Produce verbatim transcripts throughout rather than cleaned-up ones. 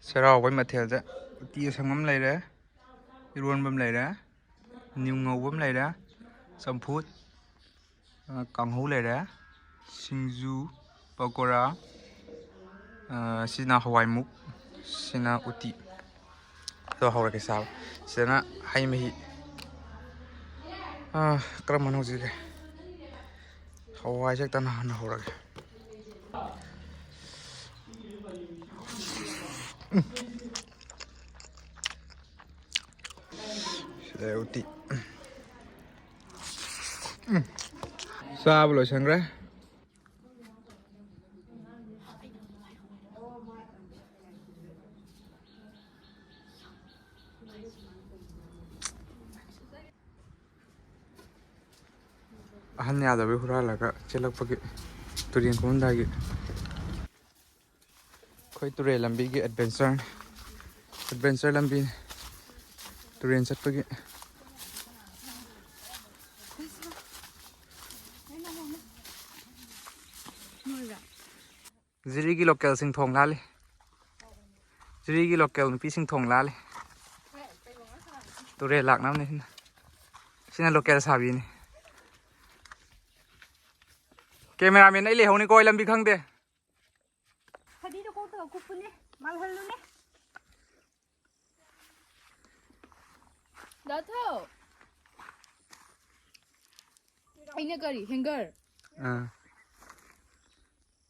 ꯆꯩꯔꯥꯎꯕꯒꯤ ꯃꯊꯦꯜꯁꯦ ꯎꯇꯤ ꯑꯁꯪꯕ ꯑꯃ ꯂꯩꯔꯦ, ꯏꯔꯣꯟꯕ ꯑꯃ ꯂꯩꯔꯦ, ꯅꯤꯌꯨ ꯉꯧꯕ ꯑꯃ ꯂꯩꯔꯦ, ꯆꯝꯐꯨꯠ, ꯑ, ꯀꯥꯡꯍꯧ ꯂꯩꯔꯦ, ꯁꯤꯡꯖꯨ, ꯄꯀꯣꯔꯥ, ꯑ, ꯁꯤꯅ ꯍꯋꯥꯏꯃꯨꯛ, ꯁꯤꯅ ꯎꯇꯤ꯫ ꯑꯗꯣ ꯍꯧꯔꯒꯦ ꯆꯥꯕ꯫ ꯁꯤꯗꯅ ꯍꯩ ꯃꯍꯤ꯫ ꯑ, ꯀꯔꯝꯕꯅ ꯍꯧꯖꯤꯛꯀꯦ? ꯍꯋꯥꯏꯁꯦ ꯍꯦꯛꯇ ꯍꯥꯟꯅ ꯍꯧꯔꯒꯦ꯫ ꯁꯤꯗ ꯎꯇꯤ꯫ ꯎꯝ꯫ ꯆꯥꯕ ꯂꯣꯏꯁꯟꯈ꯭ꯔꯦ꯫ ꯑꯍꯟ ꯌꯥꯗꯕꯩ ꯍꯨꯔꯥꯜꯂꯒ ꯆꯦꯜꯂꯛꯄꯒꯤ ꯇꯨꯔꯦꯟ ꯀꯨꯝꯃꯝꯗꯥꯏꯒꯤ꯫ ꯑꯩꯈꯣꯏ ꯇꯨꯔꯦꯜ ꯂꯝꯕꯤꯒꯤ adventure, adventure ꯂꯝꯕꯤꯅꯤ꯫ ꯇꯨꯔꯦꯟ ꯆꯠꯄꯒꯤ꯫ ꯖꯤꯔꯤꯒꯤ ꯂꯣꯀꯦꯜꯁꯤꯡ ꯊꯣꯡ ꯂꯥꯜꯂꯤ꯫ ꯖꯤꯔꯤꯒꯤ ꯂꯣꯀꯦꯜ ꯅꯨꯄꯤꯁꯤꯡ ꯊꯣꯡ ꯂꯥꯜꯂꯤ꯫ ꯇꯨꯔꯦꯜ ꯂꯥꯛꯅꯕꯅꯤ ꯁꯤꯅ꯫ ꯁꯤꯅ ꯂꯣꯀꯦꯜ ꯁꯥꯕꯤꯅꯤ꯫ ꯀꯦꯃꯦꯔꯥꯃꯦꯟ ꯑꯩ ꯂꯩꯍꯧꯅꯤꯀꯣ, ꯑꯩ ꯂꯝꯕꯤ ꯈꯪꯗꯦ꯫ ꯐꯗꯤꯗꯣ ꯀꯣꯛꯇꯒ ꯀꯨꯞꯄꯨꯅꯦ, ꯃꯥꯜꯍꯜꯂꯨꯅꯦ꯫ ꯗꯥꯊꯣ꯫ ꯑꯩꯅ ꯀꯔꯤ? Hanger? ꯑꯥ꯫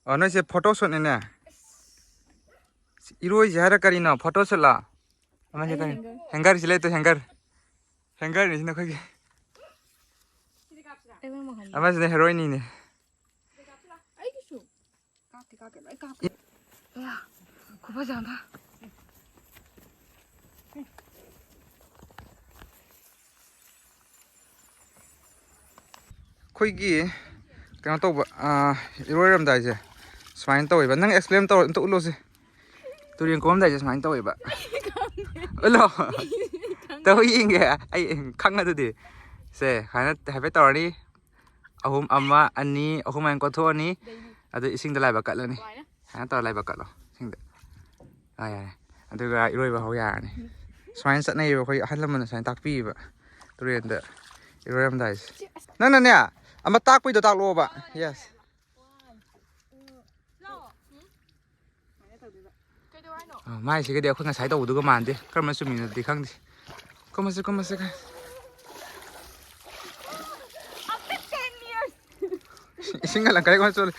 ꯑꯣ, ꯅꯣꯏꯁꯦ photo shootꯅꯤꯅꯦ꯫ ꯏꯔꯣꯏꯁꯦ ꯍꯥꯏꯔ ꯀꯔꯤꯅꯣ? Photo shootꯂꯣ? ꯑꯃꯁꯦ ꯑꯩ ꯀꯔꯤ? Hanger꯫ Hangerꯁꯤ ꯂꯩꯇꯣ, hanger꯫ Hangerꯅꯤ ꯁꯤꯅ ꯑꯩꯈꯣꯏꯒꯤ꯫ ꯑꯩꯉꯣꯟꯗ ꯃꯥꯜꯍꯜꯂꯤ꯫ ꯑꯃꯁꯤꯅ heroineꯅꯤꯅꯦ꯫ ꯑꯩꯒꯤꯁꯨ꯫ ꯀꯥꯞꯇꯦ, ꯀꯥꯞꯇꯦ, ꯂꯣꯏ ꯀꯥꯞꯈ꯭ꯔꯦ꯫ ꯑꯌꯥ, ꯈꯨꯐꯖ ꯑꯃ꯫ ꯑꯩꯈꯣꯏꯒꯤ ꯀꯩꯅꯣ ꯇꯧꯕ, ꯑꯥ, ꯏꯔꯣꯏꯔꯝꯗꯥꯏꯁꯦ ꯁꯨꯃꯥꯏꯅ ꯇꯧꯋꯦꯕ꯫ ꯅꯪ explain ꯇꯧꯔ ꯑꯝꯇ ꯎꯠꯂꯣꯁꯦ꯫ ꯇꯨꯔꯦꯟ ꯀꯨꯝꯃꯝꯗꯥꯏꯁꯦ ꯁꯨꯃꯥꯏꯅ ꯇꯧꯋꯦꯕ꯫ ꯎꯠꯂꯣ꯫ ꯇꯧ ꯌꯦꯡꯒꯦ꯫ ꯑꯩ ꯈꯪꯉꯗꯨꯗꯤ꯫ ꯁꯦ, ꯁꯨꯃꯥꯏꯅ ꯍꯥꯏꯐꯦꯠ ꯇꯧꯔꯅꯤ꯫ ꯑꯍꯨꯝ, ꯑꯃ, ꯑꯅꯤ, ꯑꯍꯨꯝ ꯍꯥꯏꯅ ꯀꯣꯠꯊꯣꯛꯑꯅꯤ꯫ ꯑꯗꯨ ꯏꯁꯤꯡꯗ ꯂꯥꯏꯕꯛ ꯀꯠꯂꯅꯤ꯫ ꯁꯨꯃꯥꯏꯅ ꯇꯧꯔ ꯂꯥꯏꯕꯛ ꯀꯠꯂꯣ ꯏꯁꯤꯡꯗ꯫ ꯑꯥ, ꯌꯥꯔꯦ꯫ ꯑꯗꯨꯒ ꯏꯔꯣꯏꯕ ꯍꯧ ꯌꯥꯔꯅꯤ꯫ ꯁꯨꯃꯥꯏꯅ ꯆꯠꯅꯩꯌꯦꯕ, ꯑꯩꯈꯣꯏ ꯑꯍꯜ ꯂꯃꯟꯅ ꯁꯨꯃꯥꯏꯅ ꯇꯥꯛꯄꯤꯌꯦꯕ ꯇꯨꯔꯦꯟꯗ ꯏꯔꯣꯏꯔꯝꯗꯥꯏꯁꯦ꯫ ꯅꯪꯅꯅꯦ ꯑꯃ ꯇꯥꯛꯄꯩꯗꯣ ꯇꯥꯛꯂꯛꯑꯣꯕ꯫ Yes꯫ ꯃꯥꯏꯁꯤꯒꯗꯤ ꯑꯩꯈꯣꯏ ꯉꯁꯥꯏ ꯇꯧꯕꯗꯨꯒ ꯃꯥꯟꯗꯦ꯫ ꯀꯔꯝꯕ ꯆꯨꯝꯃꯤꯅꯣꯗꯤ ꯈꯪꯗꯦ꯫ ꯀꯨꯝꯃꯁꯤ, ꯀꯨꯝꯃꯁꯤ꯫ ꯏꯁꯤꯡꯒ ꯂꯪꯀꯥꯏ ꯀꯣꯟ ꯆꯣꯜꯂꯤ꯫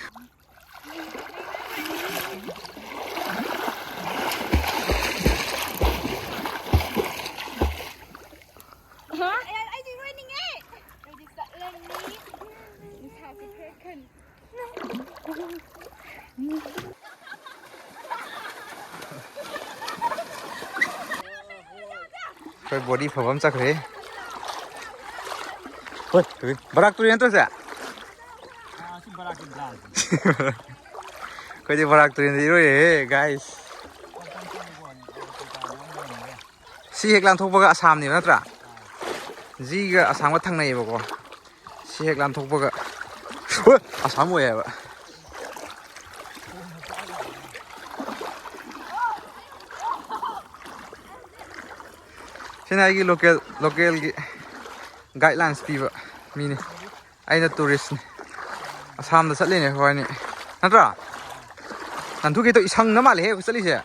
ꯑꯩꯗꯤ ꯏꯔꯣꯏꯅꯤꯡꯉꯦ꯫ ꯑꯩꯗꯤ ꯆꯠꯂꯅꯤ꯫ ꯅꯤꯁꯥꯁꯦ ꯈꯔ ꯈꯟ- ꯑꯩꯈꯣꯏ ꯕꯣꯗꯤ ꯐꯕ ꯑꯃ ꯆꯠꯈ꯭ꯔꯦ꯫ ꯍꯣꯏ, ꯕꯔꯥꯛ ꯇꯨꯔꯦꯟ ꯅꯠꯇ꯭ꯔꯣ ꯁꯦ? ꯑꯩꯈꯣꯏꯗꯤ ꯕꯔꯥꯛ ꯇꯨꯔꯦꯟꯗ ꯏꯔꯣꯏꯔꯦꯍꯦ, ꯒꯥꯏꯁ꯫ ꯁꯤ ꯍꯦꯛ ꯂꯥꯟꯊꯣꯛꯄꯒ ꯑꯁꯥꯝꯅꯦꯕ ꯅꯠꯇ꯭ꯔꯥ? ꯖꯤꯒ ꯑꯁꯥꯝꯒ ꯊꯪꯅꯩꯌꯦꯕꯀꯣ꯫ ꯁꯤ ꯍꯦꯛ ꯂꯥꯟꯊꯣꯛꯄꯒ, ꯍꯣꯏ, ꯑꯁꯥꯝ ꯑꯣꯏꯌꯦꯕ꯫ ꯁꯤꯅ ꯑꯩꯒꯤ ꯂꯣꯀꯦꯜ, ꯂꯣꯀꯦꯜꯒꯤ ꯒꯥꯏꯗꯂꯥꯏꯟꯁ ꯄꯤꯕ ꯃꯤꯅꯤ꯫ ꯑꯩꯅ ꯇꯨꯔꯤꯁꯅꯤ꯫ ꯑꯁꯥꯝꯗ ꯆꯠꯂꯤꯅꯦ ꯑꯩꯈꯣꯏꯅꯤ꯫ ꯅꯠꯇ꯭ꯔꯥ? ꯅꯟꯊꯨꯀꯤꯗꯣ ꯏꯁꯪꯅ ꯃꯥꯜꯂꯦꯍꯦ ꯑꯩꯈꯣꯏ ꯆꯠꯂꯤꯁꯦ꯫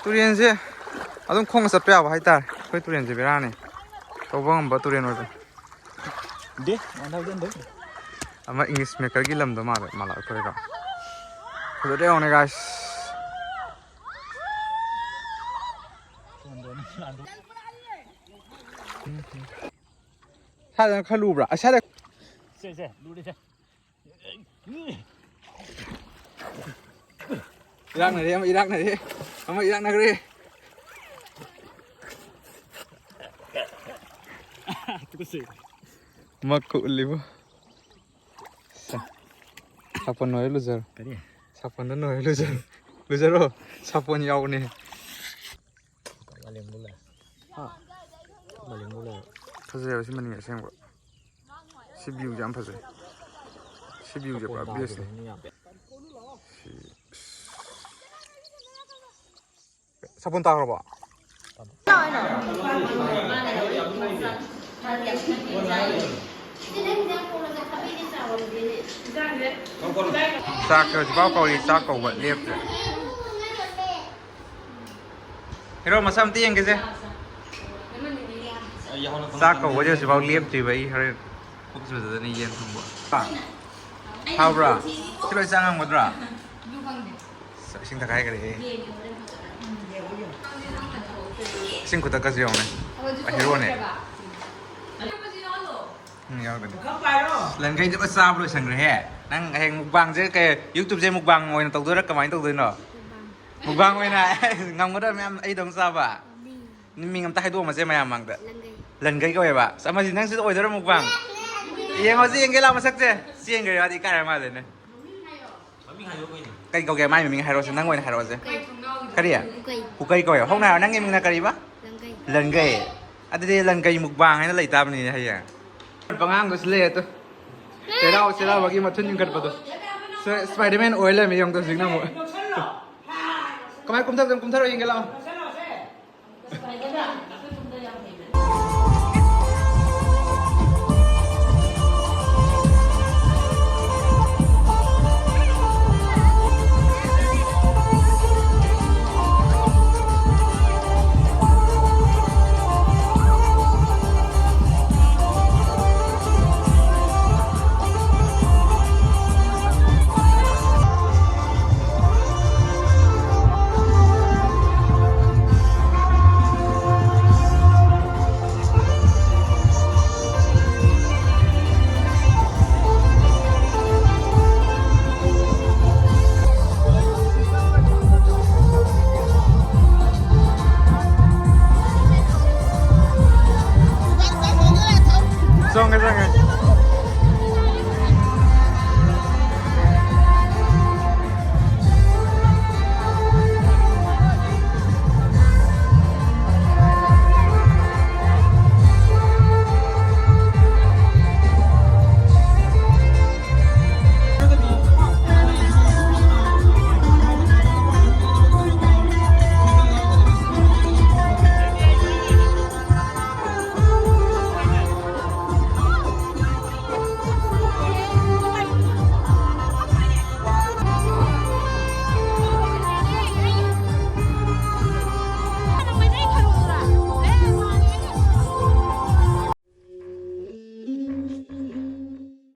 ꯇꯨꯔꯦꯟꯁꯦ ꯑꯗꯨꯝ ꯈꯣꯡꯅ ꯆꯠꯄ ꯌꯥꯕ ꯍꯥꯏꯇꯥꯔꯦ꯫ ꯑꯩꯈꯣꯏ ꯇꯨꯔꯦꯟꯁꯦ ꯕꯦꯔꯥꯅꯤ꯫ ꯇꯧꯕ ꯉꯝꯕ ꯇꯨꯔꯦꯟ ꯑꯣꯏꯕ꯫ ꯗꯦ, ꯃꯥꯟꯅꯕꯗ ꯑꯗꯨꯝ꯫ ꯑꯃ ꯏꯪꯂꯤꯁ ꯃꯦꯀꯔꯒꯤ ꯂꯝꯗꯣ ꯃꯥꯜꯂꯦ, ꯃꯥꯜꯂꯛꯇꯣꯔꯦꯀꯣ꯫ ꯐꯖꯗꯦ ꯌꯦꯡꯉꯨꯅꯦ, ꯒꯥꯏꯁ꯫ ꯁ꯭ꯋꯥꯏꯗꯅ ꯈꯔ ꯂꯨꯕ꯭ꯔꯥ? ꯑꯁ, ꯁ꯭ꯋꯥꯏꯗ ꯁꯦ, ꯁꯦ, ꯂꯨꯔꯦ, ꯁꯦ꯫ ꯏꯔꯥꯛꯅꯔꯦ, ꯑꯃ ꯏꯔꯥꯛꯅꯔꯦ, ꯑꯃ ꯏꯔꯥꯛꯅꯈ꯭ꯔꯦ꯫ ꯇꯨꯀꯠꯆꯩ꯫ ꯃꯛꯀ ꯎꯠꯂꯤꯕꯣ꯫ ꯁꯥ-, ꯁꯥꯄꯣꯟ ꯅꯣꯏꯔ ꯂꯨꯖꯔꯣ꯫ ꯀꯔꯤ? ꯁꯥꯄꯣꯟꯗ ꯅꯣꯏꯔ ꯂꯨꯖꯔꯣ꯫ ꯂꯨꯖꯔꯣ꯫ ꯁꯥꯄꯣꯟ ꯌꯥꯎꯕꯅꯦ꯫ ꯃꯥꯂꯦꯝꯗ ꯂꯩ꯫ ꯍꯥ? ꯃꯥꯂꯦꯝꯗ ꯂꯩ꯫ ꯐꯖꯩ ꯍꯥꯏꯕ ꯁꯤ ꯃꯅꯤꯡ ꯑꯁꯦꯡꯕ꯫ ꯁꯤ ꯚ꯭ꯌꯨꯁꯦ ꯌꯥꯝ ꯐꯖꯩ꯫ ꯁꯤ ꯚ꯭ꯌꯨꯁꯦ ꯄꯨꯔꯥ ꯁꯥꯄꯣꯟ ꯕꯦꯁꯅꯤ꯫ ꯇꯥꯕꯗꯨꯅꯤ ꯌꯥꯝ꯫ ꯁꯤ, ꯑꯁ, ꯁꯥꯄꯣꯟ ꯇꯥꯈ꯭ꯔꯕꯣ? ꯆꯥꯛꯁꯦ ꯍꯧꯖꯤꯛꯐꯥꯎ ꯀꯧꯔꯤ, ꯆꯥꯛ ꯀꯧꯕ ꯂꯦꯞꯇ꯭ꯔꯦ꯫ ꯍꯦꯔꯣ, ꯃꯁꯝ ꯑꯝꯇ ꯌꯦꯡꯒꯦꯁꯦ꯫ ꯆꯥꯛ ꯀꯧꯕꯁꯦ ꯍꯧꯖꯤꯛꯐꯥꯎ ꯂꯦꯞꯇ꯭ꯔꯤꯕ꯫ ꯑꯩ ꯍꯣꯔꯦꯟ ꯄꯨꯛ ꯆꯨꯗꯗꯅ ꯌꯦꯟ ꯊꯣꯡꯕ꯫ ꯍꯥꯎꯕ꯭ꯔꯥ? ꯁꯤ ꯂꯣꯏ ꯆꯥ ꯉꯝꯒꯗ꯭ꯔꯥ? ꯑꯁ, ꯏꯁꯤꯡ ꯊꯛꯀꯥꯏꯈ꯭ꯔꯦꯍꯦ꯫ ꯏꯁꯤꯡ ꯈꯨꯊꯛꯀꯁꯨ ꯌꯦꯡꯉꯨꯅꯦ꯫ ꯍꯦꯔꯣꯅꯦ꯫ ꯎꯝ, ꯌꯥꯎꯗꯅꯦ꯫ ꯂꯟꯒꯩꯗꯨ ꯂꯣꯏ ꯆꯥꯕ ꯂꯣꯏꯁꯟꯈ꯭ꯔꯦꯍꯦ꯫ ꯅꯪ ꯍꯌꯦꯡ ꯃꯨꯛꯕꯥꯡꯁꯦ ꯀꯩ, YouTube-ꯁꯦ ꯃꯨꯛꯕꯥꯡ ꯑꯣꯏꯅ ꯇꯧꯗꯣꯏꯔꯥ, ꯀꯃꯥꯏꯅ ꯇꯧꯗꯣꯏꯅꯣ? ꯃꯨꯛꯕꯥꯡ ꯑꯣꯏꯅ꯫ ꯉꯝꯒꯗ꯭ꯔꯥ ꯃꯌꯥꯝ ꯑꯩꯗꯧꯅ ꯆꯥꯕ? ꯃꯤꯡ ꯑꯝꯇ ꯍꯥꯏꯗꯣꯛꯑꯝꯃꯁꯦ ꯃꯌꯥꯝ ꯃꯥꯡꯗ꯫ ꯂꯟꯒꯩ꯫ ꯂꯟꯒꯩ ꯀꯧꯋꯦꯕ꯫ ꯑꯁ, ꯑꯃꯁꯤ ꯅꯪꯁꯤꯗ ꯑꯣꯏꯗꯣꯏꯔꯥ ꯃꯨꯛꯕꯥꯡ? ꯌꯦꯡꯉꯣꯁꯤ, ꯌꯦꯡꯒꯦ ꯂꯥꯎ ꯃꯁꯛꯁꯦ꯫ ꯆꯦꯟꯈ꯭ꯔꯦ ꯃꯥꯗꯤ, ꯏꯀꯥꯏꯔ ꯃꯥꯜꯂꯦꯅꯦ꯫ ꯀꯩ ꯀꯧꯒꯦ? ꯃꯥꯏ ꯃꯃꯤꯡ ꯍꯥꯏꯔꯛꯑꯣꯁꯦ, ꯅꯪ ꯑꯣꯏꯅ ꯍꯥꯏꯔꯛꯑꯣꯁꯦ꯫ ꯀꯔꯤ? ꯄꯨꯀꯩ꯫ ꯄꯨꯀꯩ ꯀꯧꯋꯦ꯫ ꯍꯧꯅ ꯍꯥꯏꯔꯣ, ꯅꯪꯒꯤ ꯃꯤꯡꯅ ꯀꯔꯤꯕ? ꯂꯟꯒꯩ꯫ ꯂꯟꯒꯩ꯫ ꯑꯗꯨꯗꯤ ꯂꯟꯒꯩ ꯃꯨꯛꯕꯥꯡ ꯍꯥꯏꯅ ꯂꯩ ꯇꯥꯕꯅꯤꯅꯦ ꯍꯌꯦꯡ꯫ ꯑꯉꯥꯡꯗꯣ ꯁꯤ ꯂꯩꯔꯦ ꯇꯨ꯫ ꯆꯩꯔꯥꯎ, ꯆꯩꯔꯥꯎꯕꯒꯤ ꯃꯊꯨꯟ ꯌꯨꯡꯈꯠꯄꯗꯣ꯫ ꯁ-, Spider-Man ꯑꯣꯏ ꯂꯩꯔꯝꯃꯦ ꯌꯦꯡꯉꯨ ꯍꯧꯖꯤꯛꯅ ꯑꯃꯨꯛ꯫ ꯀꯃꯥꯏ ꯀꯨꯝꯊ-, ꯀꯨꯝꯊꯔꯛꯑꯣ ꯌꯦꯡꯒꯦ ꯂꯥꯛꯑꯣ꯫